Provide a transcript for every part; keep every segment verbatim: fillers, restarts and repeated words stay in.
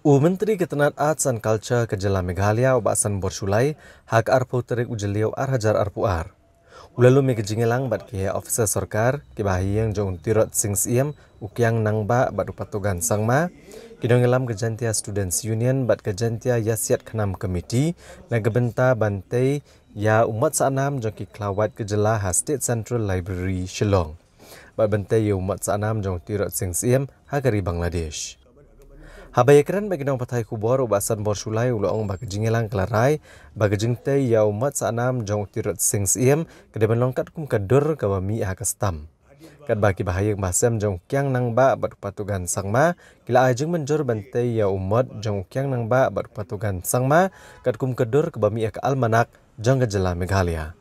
U Myntri ka tnat Arts and Culture ka jylla Meghalaya, u Bah Sanbor Shullai, ha ka arphew tarik u Jylliew ar hajar arphew ar, u la lum ïa ka jingïalang bad ki officer sorkar, ki bahaïing jong u Tirot Sing Syiem, u Kiang Nangbah bad u Patogan Sangma, ki nongïalam ka Jaintia Students Union bad ka Jaintia Ïasiat Khnam Committee, na ka bynta ban tei ïa u mot sahnam jong ki khlawait ka jylla ha State Central Library Shillong, bad ban tei ïa u mot sahnam jong u Tirot Sing Syiem ha ka ri Bangladesh. Haba ïakren bad ki nongpathai khubor, u Bah Sanbor Shullai u la ong ba ka jingïalang ka la rai ba ka jingtei ïa u mot sahnam jong u Tirot Sing Syiem ka dei ban long katkum ka dur kaba mih ha ka stamp. Katba ki bahaïing bahasem jong u Kiang Nangbah bad u Patogan Sangma ki la ai jingmynjur ban tei ïa u mot jong u Kiang Nangbah bad u Patogan Sangma katkum ka dur kaba mih ha ka almanak jong ka jylla Meghalaya.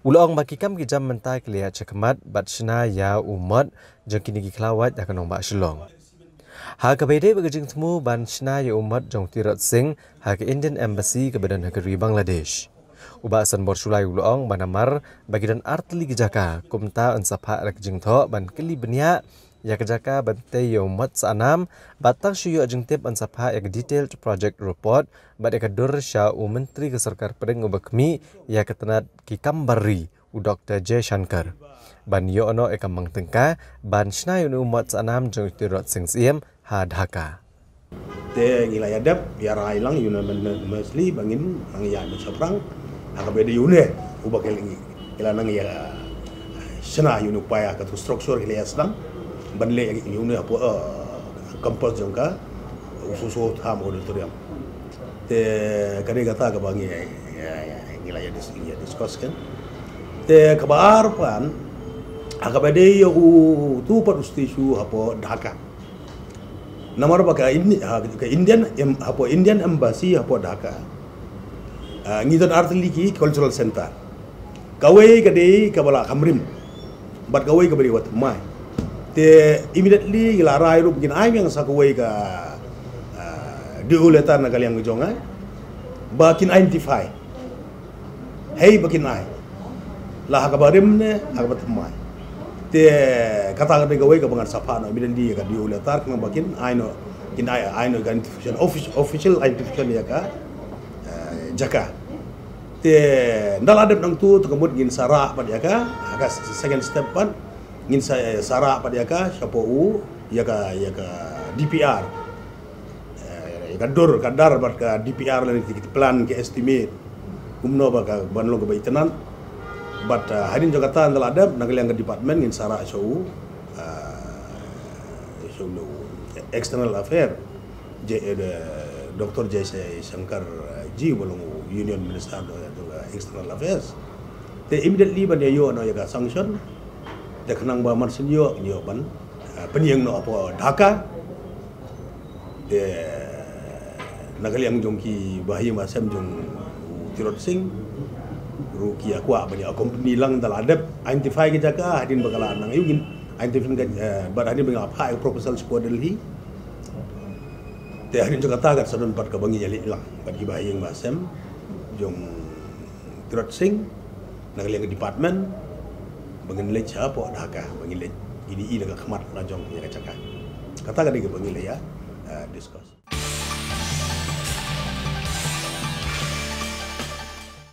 U la ong ba ki kam ki jam mynta ki la ïaid shakhmat bad shna ïa u mot jong kine ki khlawait ha ka nongbah Shillong. Ha kaba ïadei bad ka jingthmu ban shna ïa u mot jong u Tirot Sing ha ka Indian Embassy kaba don ha ka ri Bangladesh, u Bah Sanbor Shullai u la ong ba namar ba ki don artylli ki jaka, kumta yn sa phah da ka jingthoh ban kylli bniah ïa ka jaka ban tei ïa u mot sahnam, bad tang shu ïoh jingtip yn sa phah ïa ka detailed project report bad ïa ka dur sha u Myntri ka Sorkar Pdeng uba khmih ïa ka tnat ki kam bar ri, u Doktor Jaishankar, ban ïoh noh ïa ka mang tyngka ban shna ïa une u mot sahnam jong u Tirot Sing Syiem ha Dhaka. Te ngi la ïa dep ïa rai lang ïa une mynne, mostly ba ngin nang ïa mynshaphrang ha kaba ïadei ïa une uba ki la nang ïa shna ïa une u paia, katto structure ki la ïa sdang ban leh ïa une hapoh, eh, campus jong ka, u Soso Tham Auditorium. Te ka dei kata kaba ngi, eh, ngi la ïa dis-, ïa discuss kan. Te kaba ar pat ha kaba ïadei ïa uto pat u statue hapoh Dhaka. Namar ba ka Indi-, ha, ka Indian em-, hapoh Indian Embassy hapoh Dhaka, ah, ngi don artylli ki cultural center. Kawei ka dei kaba la kham rim bad kawei kaba dei kaba thymmai. Te immediately ngi la rai ruh ba kin ai biang sa kawei ka, ah, D O letter na ka liang ka jong ngi ba kin identify hei ba kin ai la ha kaba rim ne ha kaba thymmai. Te kata ka dei kawei kaba ngan sa phah noh immediately ïa ka D O letter khnang ba kin ai noh, kin ai, ai noh ka identification, offic-, official identification ïa ka, eh, jaka. Te ynda la dep nangto, te ka mut ngin sa rah pat ïa ka, ha ka second step pat ngin sa, eh, sa rah pat ïa ka shapoh u, ïa ka, ïa ka D P R. Eh, ka dur, ka dar bad ka D P R lane ki plan, ki estimate kumno ba ka ban long kaba itynnad. Bad, eh, hadien jong kata ynda la dep, na ka liang ka department ngin sa rah sha u, eh, sha u External Affair, J-, eh, Doktor Jaishankar, eh, ji uba long u Union Minister jong, jong, eh, External Affairs. Te immediately ban ïa ïoh noh ïa ka sanction, te khnang ba man sien ïoh, ïoh ban, eh, pynïeng noh hapoh Dhaka. Te na ka liang jong ki bahaïing bahasem jong u Tirot Sing ruh ki ïa kwah ban ïa accompany lang ynda la dep identify ki jaka, hadien ba ka la nang ïoh ngin identify ka, eh, bad hadien ba ngi la phah ïa ka proposal shapoh Delhi. Te hadien jong kata kan sa don pat kaba ngin ïa leit lang bad ki bahaïing bahasem jong u Tirot Sing na ka liang ka department ba ngin leit shapoh Dhaka, ba ngin leit, ngin ïohi da ka khmat la jong ïa ka jaka. Kata ka dei kaba ngin la ïa, eh, discuss.